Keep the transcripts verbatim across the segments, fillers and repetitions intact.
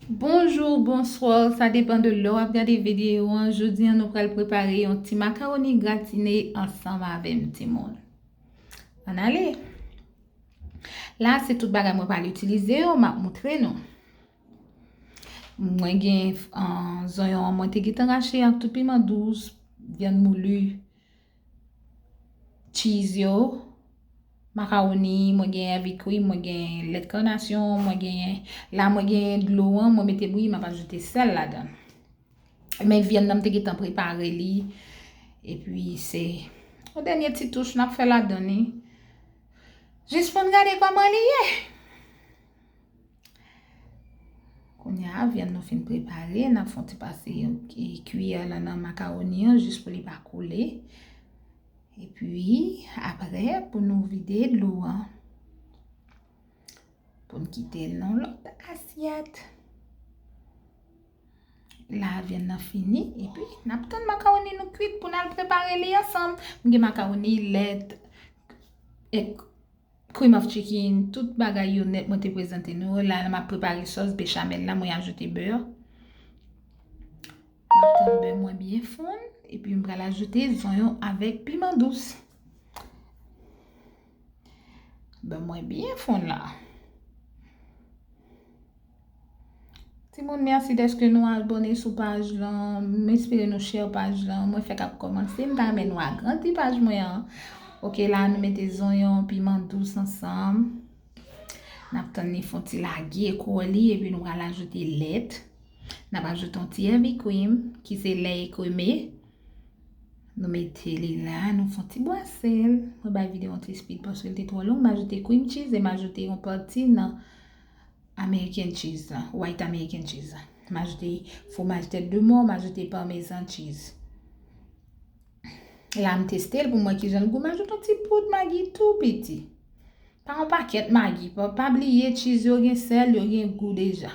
Bonjou, bonswa, sa depann de lè w ap gade videyo an. Jodi an, nou pral prepare yon ti makawoni gratine ansanm avè m, timoun. Ann ale! La, se tout bagay mwen pral itilize yo, m ap moutre nou. Mwen gen, ah, zonyon an, mwen te gentan rache ak tout piman dous, vyann mouli, cheese yo, makawoni, mwen gen heavy cream, mwen gen lèt kanasyon, mwen gen, la mwen gen dlo an, mwen mete bouyi, m ap ajoute sèl ladan. Men vyann nan m te gentan prepare li. Epi se yon dènye ti touch n ap fè ladan li. Jis pou n gade kòman li ye. Kounye a, vyann nou fin prepare, n ap fè yon ti pase yon, e, kiyè lan nan makawoni an jis pou li pa koule. Epi, apre, pou nou vide dlo an, pou n kite l nan lòt asyèt. La, vyann nan fini, epi n ap tann makawoni nou kwit pou n al prepare li ansanm. M gen makawoni, lèt, e, cream of chicken, tout bagay yo nèt mwen te prezante nou yo. La, m ap prepare sòs bechamel la, mwen ajoute bè. M ap tann bè mwen byen fonn, epi m pral ajoute zonyon avèk piman dous. Bè mwen byen fonn la. Timoun, mèsi dèske nou abòne sou paj lan. M espere nou share paj lan. Mwen fèk ap kòmanse. M ta renmen nou agrandi paj mwen an. Oke, la nou mete zonyon, piman dous ansanm. N ap tann li fè yon ti lage kò li, epi nou pral ajoute lèt. N ap ajoute yon ti heavy cream, ki se lè ekreme. Nou mete li la, nou fè yon ti bwase l. Mwen bay videyo yon ti speed paske l te twò long. M ajoute cream cheese e m ajoute yon pati nan American cheese la, white American cheese la. M ajoute fwomaj tèt de mò, m ajoute parmesan cheese. La, m teste l pou m wè kijan l gou. M ajoute yon ti poud Maggi tou piti. Pa yon pakèt Maggi. Pa, pa bliye, cheese yo gen sèl, yo gen gou deja.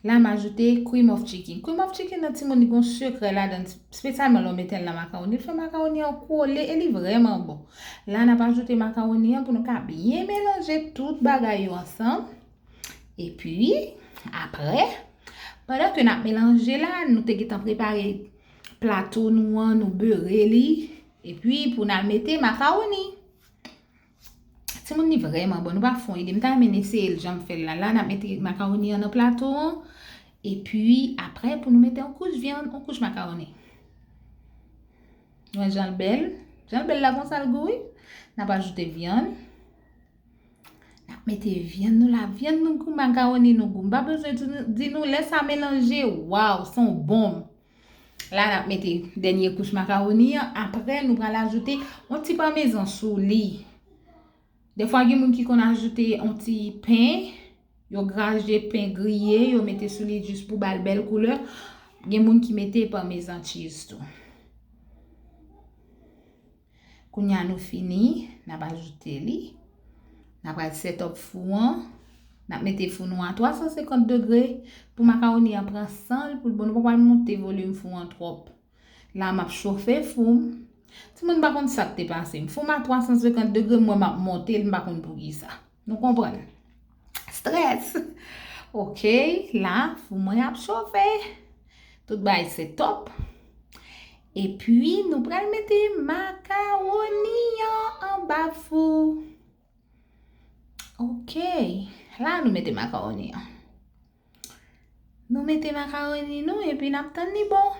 La, m ajoute cream of chicken. Cream of chicken nan, timoun, li gon sekrè ladan, espesyalman lè w mete l nan makawoni. Li fè makawoni an kole e li vrèman bon. La, n ap ajoute makawoni an pou nou ka byen melanje tout bagay yo ansanm. Epi, apre, pandan ke n ap melanje la, nou te gentan prepare plato nou an, nou bere li. Epi, pou n al mete makawoni. Timoun, li vrèman bon. Nou pa fon ide. M ta renmen n eseye l jan m fè l la. La, n ap mete makawoni an nan plato an. Epi, apre, pou nou mete yon kouch vyann, yon kouch makawoni. Mwen jan l bèl. Jan l bèl la, konsa l gou, wi. N ap ajoute vyann. N ap mete vyann nou la. Vyann nou gou, makawoni nou gou. M pa bezwen di nou, di nou lè sa melanje, waw, se yon bonm. La, n ap mete dènye kouch makawoni an. Apre, nou pral ajoute yon ti pamezan sou li. Defwa, gen moun ki konn ajoute yon ti pen. Yo graje pen griye, yo mete sou li jis pou ba l bèl koulè. Gen moun ki mete pamezan cheese tou. Kounye a nou fini, n ap ajoute li. N ap al set up fou an. N ap mete fou nou a twa san senkant degre pou makawoni an pran san l, pou l bon. Nou pa pral monte volim fou an twòp. La, m ap chofe fou m. Timoun, m pa konn sa k te pase m. Fou m a twa san senkant degre, m wè m ap monte l, m pa konn poukisa. Nou konprann? Strès. Oke, la, fou mwen ap chofe. Tout bagay se top. Epi, nou pral mete makawoni an anba fou. Oke, la nou mete makawoni an. Nou mete makawoni nou, epi n ap tann li bon.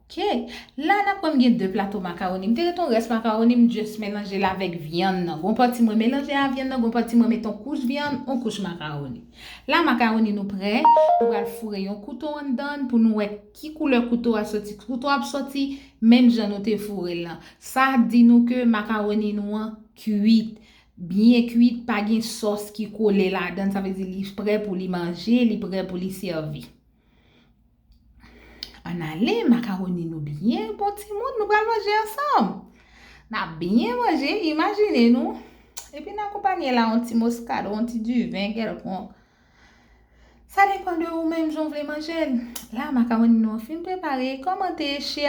Oke, la n ap pran, m gen de plato makawoni. M te ret yon rès makawoni, m just melanje l avèk vyann nan. Gon pati mwen melanje a vyann nan, gon pati mwen met yon kouch vyann, yon kouch makawoni. La makawoni nou prè, nou pral foure yon kouto anndan l pou nou wè ki koulè kouto a soti. Kouto ap soti menm jan nou te foure l lan. Sa di nou ke makawoni nou an kwit, byen kwit, pa gen sòs ki kole ladan l, sa vle di li prè pou li manje, li prè pou li sèvi. Ann ale, makawoni nou byen bon, timoun, nou pral manje ansanm. N ap byen manje, imajine nou. Epi n akonpanye la yon ti moskad, yon ti diven kèlkonk. Sa depann de ou menm jan w vle manje l. La, makawoni nou an fin prepare. Kòmante, share.